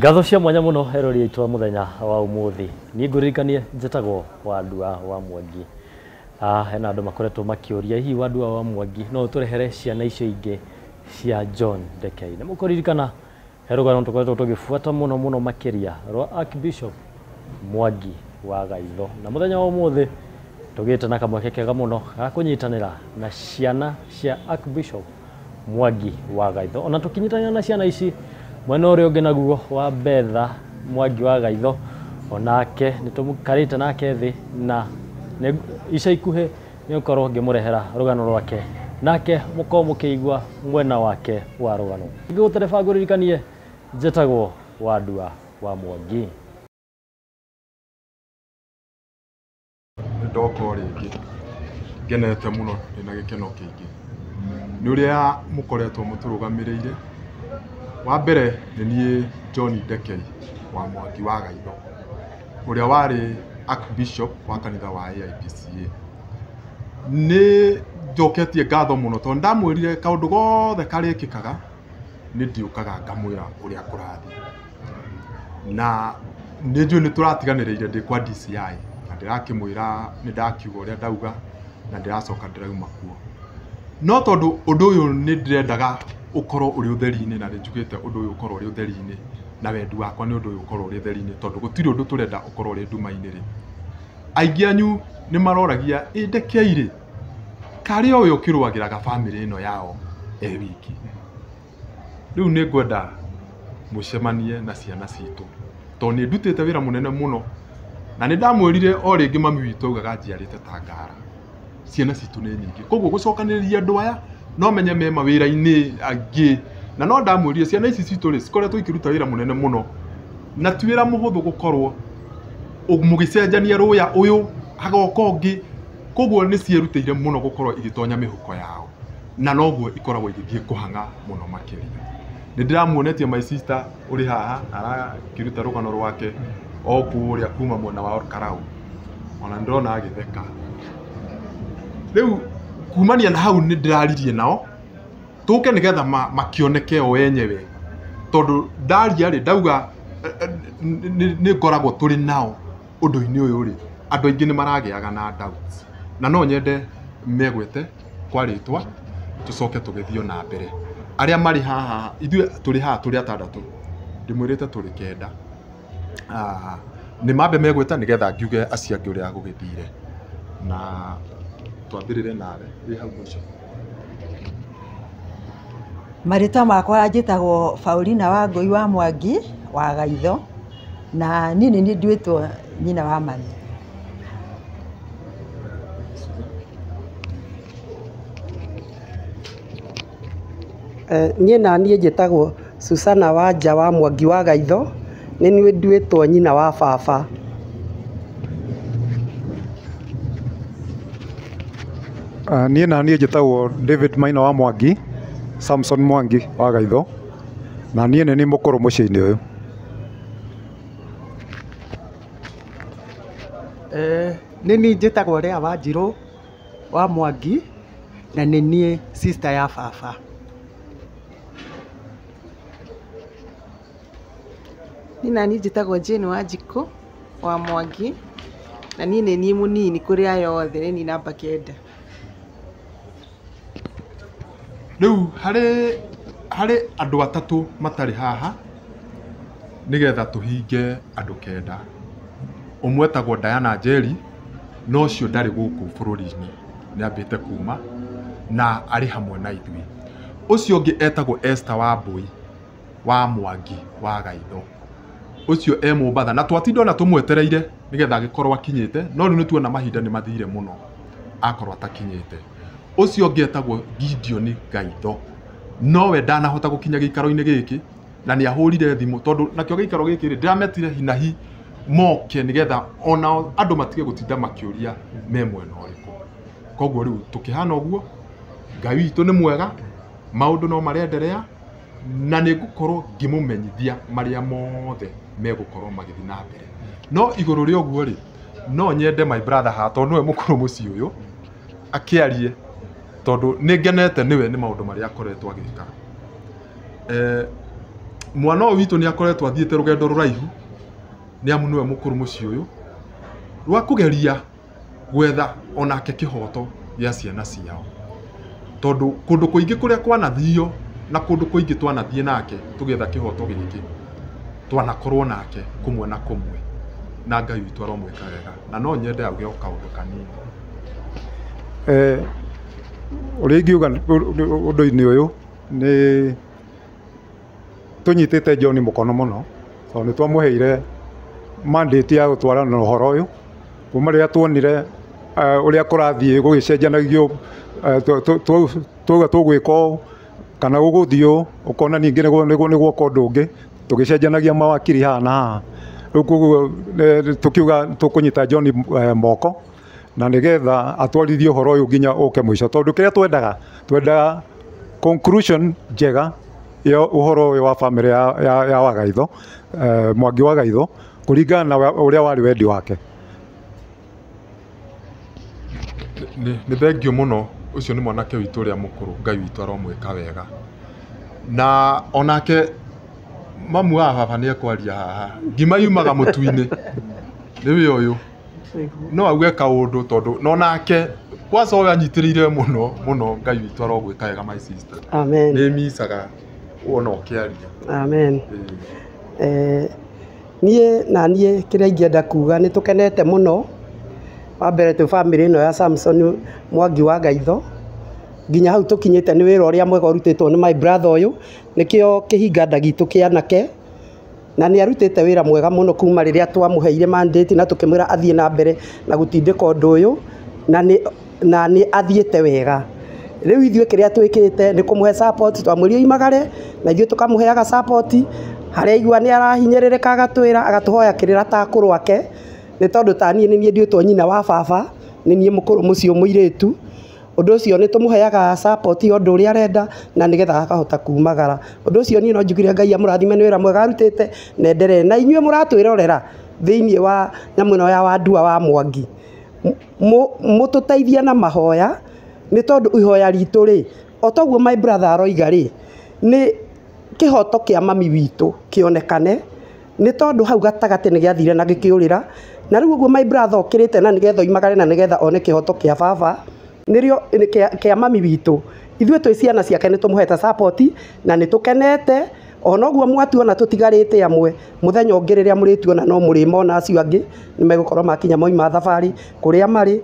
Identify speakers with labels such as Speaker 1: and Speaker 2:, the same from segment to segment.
Speaker 1: Ngatho cia mwanya muno erori aitũ a muthenya wa umuthi. Niĩ ngũririkanie njĩtagwo Wandua wa Mwangi. Hena andũ makoretwo makĩũria hihi Wandua wa Mwangi no ũtũrehere ciana icio ingĩ cia John Ndekei. Nĩ mũkũririkana he rũgano tũkoretwo tũgĩbuata mũno mũno makĩria rwa Archbishop Mwangi wa Gaitho. Na mũthenya wa ũmũthĩ tũgĩte na kamweke kega mũno ga kũnyitanĩra na ciana cia Archbishop Mwangi wa Gaitho. Ona tũkĩnyitanĩra na ciana ici mwena ũrĩa ũngĩ naguo wa Betha Mwangi wa Gaitho onake nĩ tũmũkarĩte nake thĩ na ica ikuhĩ nĩ ũkorwo ngĩmũrehera rũgano rwake nake mũkorwo mũkĩigua mwena wake wa rũgano. Ngĩgũtereba ngũririkanie njĩtagwo Wandua wa Mwangi.
Speaker 2: Nĩ ndoka o rĩngĩ ngenete mũno ndĩna gĩkeno kĩingĩ nĩ ũrĩa mũkoretwo mũtũrũgamĩrĩire. Wa mbere nĩ niĩ John Ndekei wa Mwangi wa Gaitho ũrĩa warĩ Archbishop wa kanitha wa AIPCA. Nĩ njoketie ngatho mũno tondũ ndamwĩrire kaũndũ gothe karĩkĩkaga nĩ ndiũkaga ngamwĩra ũrĩa kũrathiĩ. Na nĩ njũĩ nĩ tũratiganĩrĩire ndĩ kwa DCI na ndĩrakĩmwĩra nĩ ndakiuga ũrĩa ndauga na ndĩracoka ndĩrauma kuo. No tondũ ũndũ ũyũ nĩ ndĩrendaga ũkorwo ũrĩ ũtheri-inĩ na nĩ njugĩte ũndũ ũyũ ũkorwo ũrĩ ũtheri-inĩ na wendi wakwa nĩ ũndũ ũyũ ũkorwo ũrĩ ũtheri-inĩ tondũ gũtirĩ ũndũ tũrenda ũkorwo ũrĩ nduma-inĩ rĩ. Aingĩ anyu nĩ maroragia ĩ Ndekei rĩ karĩ o we ũkĩrũagĩraga bamĩrĩ ĩno yao e wiki. Rĩu nĩ ngwenda mũcemanie na ciana citũ tondũ nĩ ndutĩte wĩra mũnene mũno na nĩ ndamwĩrire o rĩngĩ mami witũ augaga njiarĩte ta ngara. Ciana citũ nĩ nyingĩ koguo gũcokanĩrĩria andũ aya no menye me mawĩra-inĩ angĩ na no ndamwĩrire ciana ici citũ rĩ cikoretwo ikĩruta wĩra mũnene mũno na ti wĩra mũhũthũ gũkorwo mũgĩcenjania rũya ũyũ hagoka ũngĩ koguo nĩ ciĩrutĩire mũno gũkorwo igĩtonya mĩhuko yao na noguo ikoragwo igĩthiĩ kũhang'a mũno makĩria. Nĩ ndĩramuonetie my sister ũrĩ haha arakĩruta rũgano rwake o kũrĩa kuma mwena wa Olkalau ona ndĩrona agĩtheka. Rĩu kumania na hau nĩ ndĩraririe nao tũke nĩgetha makĩoneke o enyewe tondũ ndaria rĩ ndauga nĩ ngoragwo tũrĩ nao ũndũ-inĩ ũyũ rĩ andũ aingĩ nĩ maragĩaga na doubts na no nyende megwete kwa rĩtwa tũcoke tũgĩthiĩ na mbere. Arĩa marĩ haha ithuĩ tũrĩ haha tũrĩ atandatũ ndĩmwĩrĩte tũrĩ kenda. Nĩ mambe megweta nĩgetha ngiuge acio angĩ ũrĩa gũgĩthire na twambĩrĩre nawe wĩ hau mũico.
Speaker 3: Marĩtwa makwa njĩtagwo Paulina Wangũi wa Mwangi wa Gaitho na niĩ nĩ niĩ nduĩtwo nyina wa mami.
Speaker 4: Niĩ na niĩ njĩtagwo Susana Wanja wa Mwangi wa Gaitho nĩ niĩ nduĩtwo nyina wa baba.
Speaker 5: Niĩ na niĩ njĩtagwo David Maina wa Mwangi, Samson Mwangi wa Gaitho na niĩ nĩ niĩ mũkũrũ mũciĩ-inĩ ũyũ.
Speaker 4: Nĩ niĩ njĩtagwo Lea Wanjirũ wa Mwangi na nĩ niĩ sister ya baba.
Speaker 6: Niĩ na niĩ njĩtagwo Jane Wanjikũ wa Mwangi na niĩ nĩ niĩ mũnini kũrĩ aya othe nĩ niĩ namba 9.
Speaker 2: Rĩu harĩ andũ atatũ matarĩ haha nĩgetha tũhinge andũ 9. Ũmwe etagwo Diana Njeri no ũcio ndarĩ gũkũ bũrũri-inĩ nĩ ambĩte kuma na arĩ hamwe na ithuĩ. Ũcio ũngĩ etagwo Esther Wambui wa Mwangi wa Gaitho ũcio e Mombatha na twatinda ona tũmwetereire nĩgetha agĩkorwo akinyĩte no rĩu nĩ tuona mahinda nĩ mathire mũno akorwo atakinyĩte. Ũcio ũngĩ etagwo Gideon Gaitho nowe ndanahota gũkinya gĩikaro-inĩ gĩkĩ na nĩ ahũrire thimũ tondũ nakĩo gĩikaro gĩkĩ rĩ ndĩrametire hinahi moke nĩgetha onao andũ matige gũtinda makĩũria me mwena ũrĩkũ. Koguo rĩu tũkĩhana ũguo Ngai witũ nĩ mwega maũndũ no marenderea na nĩ ngũkorwo ngĩmũmenyithia marĩa mothe megũkorwo magĩthiĩ na mbere. No igũrũ rĩa ũguo rĩ no nyende my brother haha tondũ nĩwe mũkũrũ mũciĩ ũyũ akĩarie tondũ nĩ ngenete nĩwe nĩ maũndũ marĩa akoretwo agĩka. Mwana ũyũ witũ nĩ akoretwo athiĩte rũgendo rũraihu, nĩ amu nĩwe mũkũrũ mũciĩ ũyũ, rwa kũgeria gwetha onake kĩhoto gĩa ciana ciao. Tondũ kũndũ kũingĩ kũrĩa kwanathio na kũndũ kũingĩ twanathiĩ nake tũgĩetha kĩhoto gĩkĩ, twanakorwo nake kũmwe na kũmwe, na Ngai witũ aromwĩka wega. Na no nyende auge o kaũndũ kanini.
Speaker 5: Ũrĩa ingiuga ũndũ-inĩ ũyũ nĩ tũnyitĩte John mũkono mũno, tondũ nĩ twamũheire mandate ya gũtwarana na ũhoro ũyũ kuma rĩrĩa tuonire ũrĩa kũrathiĩ gũgĩcenjanagio, twauga tũgwĩka ũũ kana gũgũthiĩ ũũ, ũkona ningĩ nĩ gwoka ũndũ ũngĩ, tũgĩcenjanagia mawakiri haha na haha. Rĩu koguo tũkiuga tũkũnyita John moko na nĩgetha atwarithie ũhoro ũyũ nginya ũke mũico, tondũ kĩrĩa twendaga conclusion njega ya ũhoro ũyũ wa bamĩrĩ ya Wagaitho, Mwangi wa Gaitho, kũringana na ũrĩa warĩ wendi wake.
Speaker 2: Nĩ thengio mũno, ũcio nĩ mwanake witũ ũrĩa mũkũrũ, Ngai witũ aromwĩka wega. Na onake mamu wa baba nĩ ekwaria haha, ngima yumaga mũtu-inĩ, nĩwe ũyũ. No auge kaũndũ tondũ no nake kwanza ũyũ anyitĩrĩire mũno mũno, Ngai witũ arogwĩka wega my sister.
Speaker 7: Amen.
Speaker 2: Nĩ micaga wona ũkĩaria.
Speaker 7: Amen. Niĩ na niĩ kĩrĩa ingĩenda kuga nĩ tũkenete mũno. Wa mbere twĩ bamĩrĩ ĩno ya Samson Mwangi wa Gaitho, nginya hau tũkinyĩte nĩ wĩra ũrĩa mwega ũrutĩtwo nĩ my brother ũyũ, nĩkĩo kĩhinga gitũ kĩa anake, na nĩ arutĩte wĩra mwega mũno kuma rĩrĩa twamũheire mandate na tũkĩmwĩra athiĩ na mbere na gũtindĩka ũndũ ũyũ, na nĩ athiĩte wega. Rĩu ithuĩ kĩrĩa twĩkĩte nĩ kũmũhe support, twamwĩrire oimagare na ithuĩ tũkamũheaga support. Harĩa aigua nĩ arahinyĩrĩrĩka agatwĩra, agatũhoya kĩrĩra ta akũrũ ake, nĩ tondũ ta niĩ nĩ niĩ nduĩtwo nyina wa baba, nĩ niĩ mũkũrũ mũciĩ mũirĩtu. Ũndũ ũcio nĩ tũmũheaga support ya ũndũ ũrĩa arenda na nĩgetha akahota kumagara. Ũndũ ũcio niĩ no njugire Ngai amũrathime nĩ wĩra mwega arutĩte na enderee. Na inyuĩ mũratwĩrorera thĩinĩ wa nyamũ ĩno ya Wandua wa Mwangi, mũtũteithie na mahoya, nĩ tondũ ihoya ritũ rĩ, o toguo my brother aroiga rĩ, nĩ kĩhoto kĩa mami witũ kĩonekane, nĩ tondũ hau gatagatĩ nĩ gĩathire na gĩkĩũrĩra. Na rĩu ũguo my brother okĩrĩte na nĩgetha oimagare na nĩgetha one kĩhoto kĩa baba, nĩrĩo kĩa mami witũ. Ithuĩ twĩ ciana ciake nĩ tũmũhete support na nĩ tũkenete. Ona ũguo mwatuona tũtigarĩte amwe, mũthenya ũngĩ rĩrĩa mũrĩtuona no mũrĩmona acio angĩ nĩ megũkorwo makinya moima thabarĩ kũrĩa marĩ.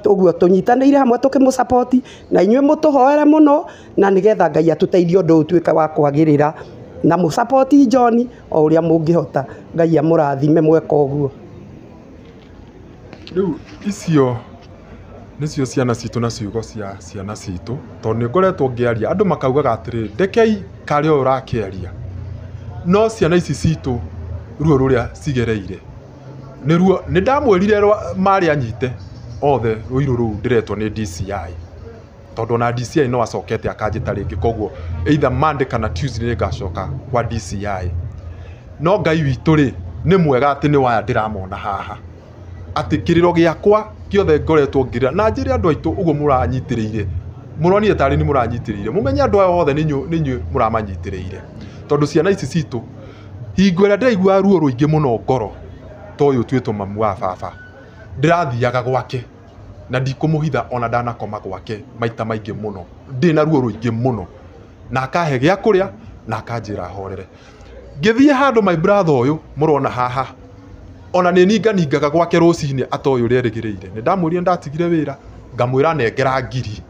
Speaker 7: Ũguo tũnyitanĩire hamwe tũkĩmũ support na inyuĩ mũtũhoere mũno na nĩgetha Ngai atũteithie ũndũ ũyũ ũtuĩke wa kwagĩrĩra, na mũ support John o ũrĩa mũngĩhota. Ngai amũrathime mweka ũguo.
Speaker 2: Rĩu icio nĩcio ciana citũ na ciugo cia ciana citũ, tondũ nĩ ngoretwo ngĩaria andũ makaugaga atĩrĩrĩ, ndekei karĩa ũyũ ũrakĩaria, no ciana ici citũ ruo rũrĩa cigereire nĩ ruo. Nĩ ndamwĩrire marĩ anyite othe rũirũ rũu ndĩretwo nĩ DCI, tondũ ona DCI no acokete akanjĩta rĩngĩ, koguo either Monday kana Tuesday nĩ ngacoka kwa DCI. No Ngai witũ rĩ nĩ mwega atĩ nĩ waya ndĩramona haha, atĩ kĩrĩro gĩakwa gĩothe ngoretwo ngĩrĩra na njĩre andũ aitũ ũguo mũranyitĩrĩire, mũronire tarĩ nĩ mũranyitĩrĩire, mũmenye andũ aya othe nĩ inyuĩ mũramanyitĩrĩire, tondũ ciana ici citũ hingo ĩrĩa ndĩraigua ruo rũingĩ mũno ngoro ta ũyũ ũtuĩtwo mamu wa baba, ndĩrathiaga gwake na ndikũmũhitha ona ndanakoma gwake maita maingĩ mũno, ndĩna ruo rũingĩ mũno, na akahe gĩa kũrĩa na akanjĩra horere. Ngĩthiĩ handũ my brother ũyũ mũrona haha, ona nĩ ninganingaga gwake rũcinĩ atoĩ ũrĩa erĩgĩrĩire. Nĩ ndamwĩrire ndatigire wĩra, ngamwĩra nengera ngiri,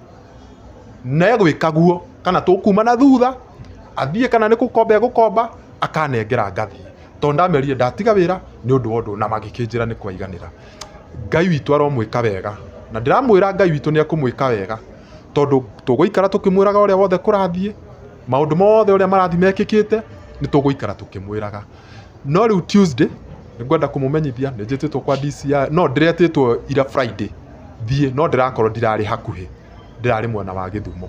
Speaker 2: na egwĩka guo kana tũkuma na thutha athiĩ kana nĩ gũkomba egũkomba akanengera ngathiĩ, tondũ ndamerire ndatiga wĩra nĩ ũndũ wa ũndũ, na magĩkĩnjĩra nĩ kwaiganĩra. Ngai witũ aromwĩka wega, na ndĩramwĩra Ngai witũ nĩ ekũmwĩka wega, tondũ tũgũikara tũkĩmwĩraga ũrĩa wothe kũrathiĩ, maũndũ mothe ũrĩa marathiĩ mekĩkĩte, nĩ tũgũikara tũkĩmwĩraga. No rĩu Tuesday nĩ ngwenda kũmũmenyithia nĩ njĩtĩtwo kwa DCI, no ndĩretĩtwo ira Friday thiĩ, no ndĩrakorwo ndirarĩ hakuhĩ, ndĩrarĩ mwena wa Gĩthumo.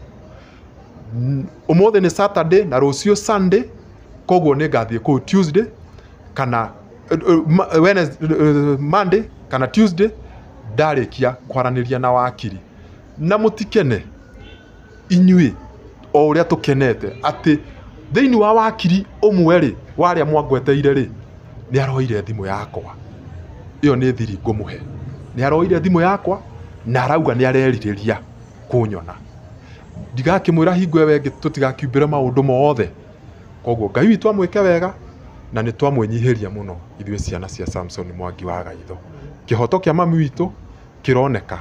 Speaker 2: Ũmũthĩ nĩ Saturday na rũciũ Sunday, koguo nĩ ngathiĩ kũu Tuesday kana Wednesday, Monday kana Tuesday ndarĩkia kwaranĩria na wakiri. Na mũtikene inyuĩ o ũrĩa tũkenete atĩ Thĩinĩ wa wakiri ũmwe rĩ, wa arĩa mwangweteire rĩ, nĩ aroire thimũ yakwa. Ĩyo nĩ thiri ngũmũhe. Nĩ aroire thimũ yakwa na arauga nĩ arerirĩria kũnyona. Ndigakĩmwĩra hingo ĩyo ĩngĩ tũtigakiumbĩre maũndũ mothe. Koguo Ngai witũ amwĩke wega na nĩ twamwĩnyihĩria mũno ithuĩ ciana cia Samson Mwangi wa Gaitho. Kĩhoto kĩa mami witũ kĩroneka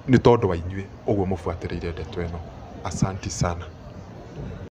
Speaker 2: nĩ tondũ wa inyuĩ ũguo mũbuatĩrĩire ndeto ĩno. Asanti sana.